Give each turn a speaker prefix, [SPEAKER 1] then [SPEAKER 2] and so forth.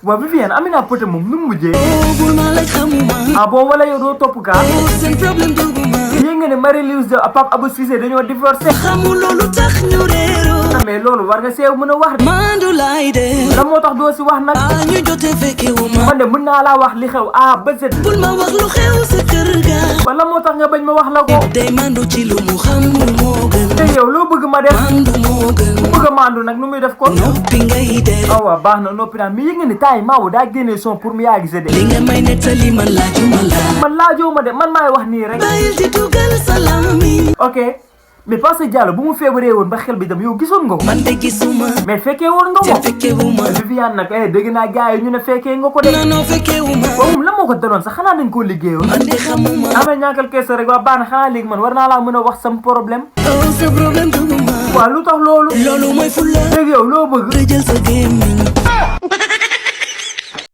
[SPEAKER 1] waaw Viviane Amina Poté moom nu mu mujjee. ah bon wala yow doo topp kaa. yéen nga ne Marie-Louise Pape Abou Cissé dañoo divorcé. ah mais loolu war nga seew mën a wax. la moo tax doo si wax nag. man de mën naa laa wax li xew A ba Z. wala moo tax nga bañ ma wax la ko. te yow loo bëgg ma def. bëgg a mandu nag nu muy def ko. ah waaw baax na noppi naa mais yéen nga ne temps yi Maawo daa génnee son pour mu yaa gisee de. man laajoo ma de man maay wax nii rek. ok mais parce que Diallo bu mu feebaree woon ba xel bi dem yow gisoon nga ko.
[SPEAKER 2] man de gisuma.
[SPEAKER 1] mais fekkee woon nga ko. Viviane nag dégg naa gars yi ñu ne fekkee nga ko de.
[SPEAKER 2] non fekkeewuma.
[SPEAKER 1] waaw moom la moo ko daloon sax xanaa dañ koo liggéeyoon.
[SPEAKER 2] man de xamuma.
[SPEAKER 1] amee ñàkkal kees rek waa baax na xanaa léegi man war naa laa mën a wax sam problème.
[SPEAKER 2] sa problème duguma.
[SPEAKER 1] waaw lu tax loolu.
[SPEAKER 2] loolu mooy fulla.
[SPEAKER 1] léegi yow loo bëgg.
[SPEAKER 2] jël sa gémmiñ.